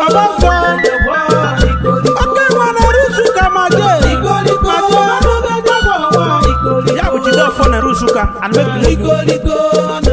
Ọgbọnsọ oke nwa na-eru Nsụka ma jee ma jee. Ya bụ Jideọfọ na-eru Nsụka and mekele.